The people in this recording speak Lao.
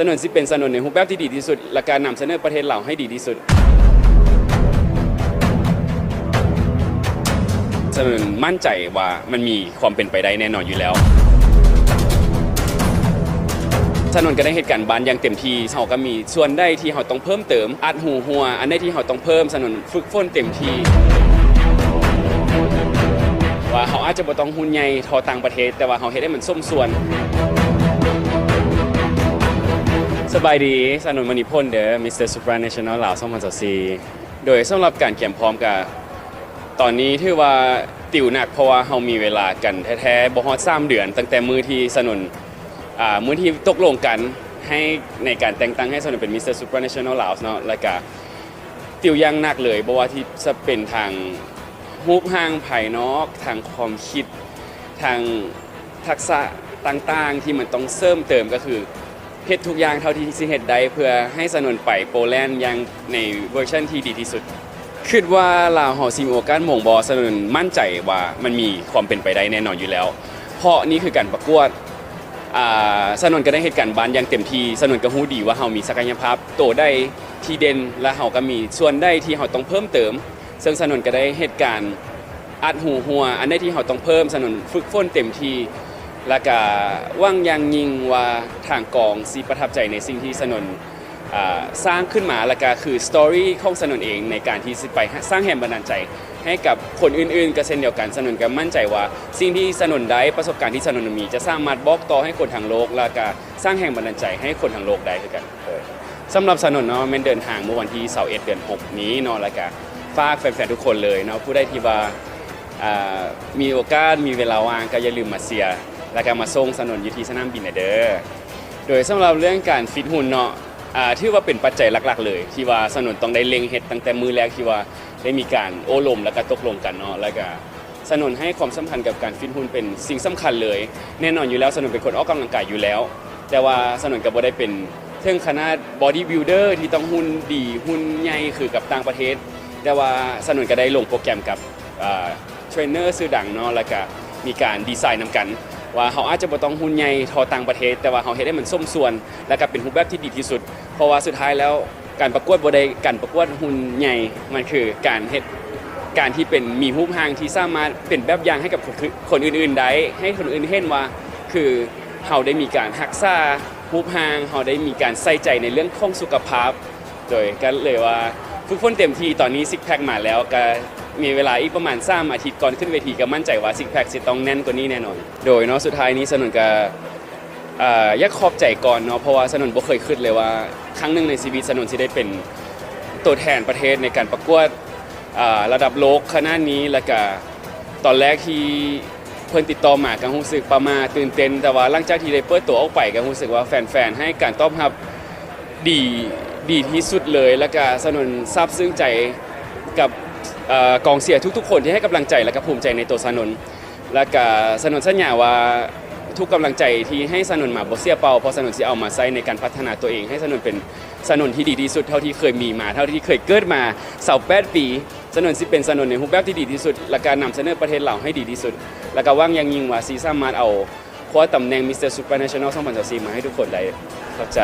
ສະໜົນຊິເປັນສະໜົນໃນຮູບແບບທີ່ດີທີ່ສຸດ ແລະ ກະນຳສະເໜີປະເທດລາວໃຫ້ດີທີ່ສຸດ. ສະໜົນໝັ້ນໃຈວ່າມັນມີຄວາມເປັນໄປໄດ້ແນ່ນອນຢູ່ແລ້ວ. ສະໜົນກະໄດ້ເຮັດການບ້ານຢ່າງເຕັມທີ່, ເຮົາກະມີສ່ວນໃດທີ່ເຮົາຕ້ອງເພີ່ມເຕີມ, ອັດຮູຮົ່ວ, ອັນໃດທີ່ເຮົາຕ້ອງເພີ່ມ, ສະໜົນຝຶກຝົນເຕັມທີ່. ວ່າເຮົາອາດຈະບໍ່ຕ້ອງຮຸ່ນໃຫຍ່ທໍ່ຕ່າງປະເທດ, ແຕ່ວ່າເຮົາເຮັດໃຫ້ມັນສົມສ່ວນ. ສະບາຍດີ, ສະໜົນ ມະນີພົນ ເດີ, ມິສເຕີ Supranational ລາວ ສອງພັນຊາວສີ່. ໂດຍສຳລັບການກຽມພ້ອມກະ ຕອນນີ້ຖືວ່າຕິວໜັກ, ເພາະວ່າເຮົາມີເວລາກັນແທ້ໆ ບໍ່ຮອດສາມເດືອນ, ຕັ້ງແຕ່ມື້ທີ່ສະໜົນ ອ່າ ມື້ທີ່ຕົກລົງກັນໃຫ້ ໃນການແຕ່ງຕັ້ງໃຫ້ສະໜົນເປັນ Mister Supranational Laos ເນາະ, ແລ້ວກະຕິວຢ່າງໜັກເລີຍ, ບໍ່ວ່າທີ່ຈະເປັນທາງຮູບຮ່າງພາຍນອກ, ທາງຄວາມຄິດ, ທາງທັກສະຕ່າງໆທີ່ມັນຕ້ອງເສີມເຕີມ, ກະຄື ເຮັດທຸກຢ່າງເທົ່າທີ່ຊິເຮັດໄດ້ ເພື່ອໃຫ້ສະໜົນໄປໂປແລນຢ່າງໃນເວີຊັນທີ່ດີທີ່ສຸດ. ຄິດວ່າລາວເຮົາຊິມີໂອກາດມົງບໍ່? ສະໜົນໝັ້ນໃຈວ່າມັນມີຄວາມເປັນໄປໄດ້ແນ່ນອນຢູ່ແລ້ວ, ເພາະນີ້ຄືການປະກວດ. ອາ ສະໜົນກະໄດ້ເຮັດການບ້ານຢ່າງເຕັມທີ່, ສະໜົນກະຮູ້ດີວ່າເຮົາມີສັກກະຍະພາບໂຕໃດທີ່ເດັ່ນ ແລະ ເຮົາກະມີສ່ວນໃດທີ່ເຮົາຕ້ອງເພີ່ມເຕີມ. ເຊິ່ງສະໜົນກະໄດ້ເຮັດການອັດຮູຮົ່ວ, ອັນໃດທີ່ເຮົາຕ້ອງເພີ່ມ, ສະໜົນຝຶກຝົນເຕັມທີ່ ແລະ ກະຫວັງຢ່າງຍິ່ງວ່າທາງກອງຊິປະທັບໃຈໃນສິ່ງທີ່ສະໜົນ ອາ ສ້າງຂຶ້ນມາ, ແລະ ກະຄືສະຕໍຣີຂອງສະໜົນເອງ ໃນການທີ່ຊິໄປ ຮ- ສ້າງແຮງບັນດານໃຈໃຫ້ກັບຄົນອື່ນໆ ກະເຊັ່ນດຽວກັນ. ສະໜົນກະໝັ້ນໃຈວ່າສິ່ງທີ່ສະໜົນໄດ້, ປະສົບການທີ່ສະໜົນມີ ຈະສາມາດບອກຕໍ່ໃຫ້ຄົນທັງໂລກ ແລະ ກະສ້າງແຮງບັນດານໃຈໃຫ້ຄົນທັງໂລກໄດ້ຄືກັນ. ສຳລັບສະໜົນເນາະ ແມ່ນເດີນທາງມື້ວັນທີຊາວເອັດ ເດືອນຫົກນີ້ເນາະ, ແລ້ວກະຝາກແຟນໆທຸກຄົນເລີຍເນາະ, ຜູ້ໃດທີ່ວ່າ ອາ ມີໂອກາດ ມີເວລາວ່າງ ກະຢ່າລືມມາເຊຍ ແລ້ວກະມາສົ່ງສະໜົນຢູ່ທີ່ສະໜາມບິນແດ່ເດີ. ໂດຍສຳລັບເລື່ອງການຟິດຫຸ່ນເນາະ ອາ ຖືວ່າເປັນປັດໄຈຫຼັກໆເລີຍ ທີ່ວ່າສະໜົນຕ້ອງໄດ້ເລັ່ງເຮັດຕັ້ງແຕ່ມື້ແລກທີ່ວ່າໄດ້ມີການໂອ້ລົມ ແລ້ວກະຕົກລົງກັນເນາະ, ແລ້ວກະ ສະໜົນໃຫ້ຄວາມສຳຄັນກັບການຟິດຫຸ່ນເປັນສິ່ງສຳຄັນເລີຍ. ແນ່ນອນຢູ່ແລ້ວ ສະໜົນເປັນຄົນອອກກຳລັງກາຍຢູ່ແລ້ວ, ແຕ່ວ່າສະໜົນກະບໍ່ໄດ້ເປັນເຖິງຂະໜາດ body builder ທີ່ຕ້ອງຫຸ່ນດີຫຸ່ນໃຫຍ່ຄືກັບຕ່າງປະເທດ, ແຕ່ວ່າສະໜົນກະໄດ້ລົງໂປຣແກຣມກັບ ເອີ ເທຣນເນີຊື່ດັງເນາະ, ແລ້ວກະມີການດີໄຊນຳກັນ ວ່າເຮົາອາດຈະບໍ່ຕ້ອງຫຸ່ນໃຫຍ່ທໍ່ຕ່າງປະເທດ, ແຕ່ວ່າເຮົາເຮັດໃຫ້ມັນສົມສ່ວນ ແລ້ວກະເປັນຮູບແບບທີ່ດີທີ່ສຸດ. ເພາະວ່າສຸດທ້າຍແລ້ວ ການປະກວດບໍ່ໄດ້ການປະກວດຫຸ່ນໃຫຍ່, ມັນຄືການເຮັດ ການທີ່ເປັນ ມີຮູບຮ່າງທີ່ສາມາດເປັນແບບຢ່າງໃຫ້ກັບຄົນ ຄົນອື່ນໆໄດ້, ໃຫ້ຄົນອື່ນເຫັນວ່າ ຄືເຮົາໄດ້ມີການຮັກສາຮູບຮ່າງ, ເຮົາໄດ້ມີການໃສ່ໃຈໃນເລື່ອງຂອງສຸຂະພາບ. ໂດຍກະເລີຍວ່າຝຶກຝົນເຕັມທີ່, ຕອນນີ້ຊິກແພັກມາແລ້ວ, ກະມີເວລາອີກປະມານສາມອາທິດກ່ອນຂຶ້ນເວທີ, ກະໝັ້ນໃຈວ່າຊິກແພັກຊິຕ້ອງແໜ້ນກວ່ານີ້ແນ່ນອນ. ໂດຍເນາະ ສຸດທ້າຍນີ້ສະໜົນກະ ເອີ ຢາກຂອບໃຈກ່ອນເນາະ, ເພາະວ່າສະໜົນບໍ່ເຄີຍຄິດເລີຍວ່າ ຄັ້ງໜຶ່ງໃນຊີວິດສະໜົນຊິໄດ້ເປັນໂຕແທນປະເທດໃນການປະກວດ ອາ ລະດັບໂລກຂະໜາດນີ້. ແລ້ວກະຕອນແລກທີ່ເພິ່ນຕິດຕໍ່ມາກະຮູ້ສຶກປະໝ່າຕື່ນເຕັ້ນ, ແຕ່ວ່າຫຼັງຈາກທີ່ໄດ້ເປີດຕົວອອກໄປ ກະຮູ້ສຶກວ່າແຟນໆໃຫ້ການຕອບຮັບດີ ດີທີ່ສຸດເລີຍ. ແລ້ວກະສະໜົນຊາບຊຶ້ງໃຈກັບ ເອີ ກອງເຊຍທຸກໆຄົນທີ່ໃຫ້ກຳລັງໃຈ ແລະ ກະພູມໃຈໃນໂຕສະໜົນ. ແລ້ວກະສະໜົນສັນຍາວ່າ ທຸກກຳລັງໃຈທີ່ໃຫ້ສະໜົນມາບໍ່ເສຍເປົ່າ, ເພາະສະໜົນຊິເອົາມາໃຊ້ໃນການພັດທະນາຕົວເອງ ໃຫ້ສະໜົນເປັນສະໜົນທີ່ດີທີ່ສຸດເທົ່າທີ່ເຄີຍມີມາ, ເທົ່າທີ່ເຄີຍເກີດມາຊາວແປດປີ. ສະໜົນຊິເປັນສະໜົນໃນຮູບແບບທີ່ດີທີ່ສຸດ ແລະ ກະນຳສະເໜີປະເທດລາວໃຫ້ດີທີ່ສຸດ, ແລະ ກະຫວັງຢ່າງຍິ່ງວ່າຊິສາມາດເອົາຄວ້າຕຳແໜ່ງ Mister Supranational ສອງພັນຊາວສີ່ ມາໃຫ້ທຸກຄົນໄດ້. ຂອບໃຈ.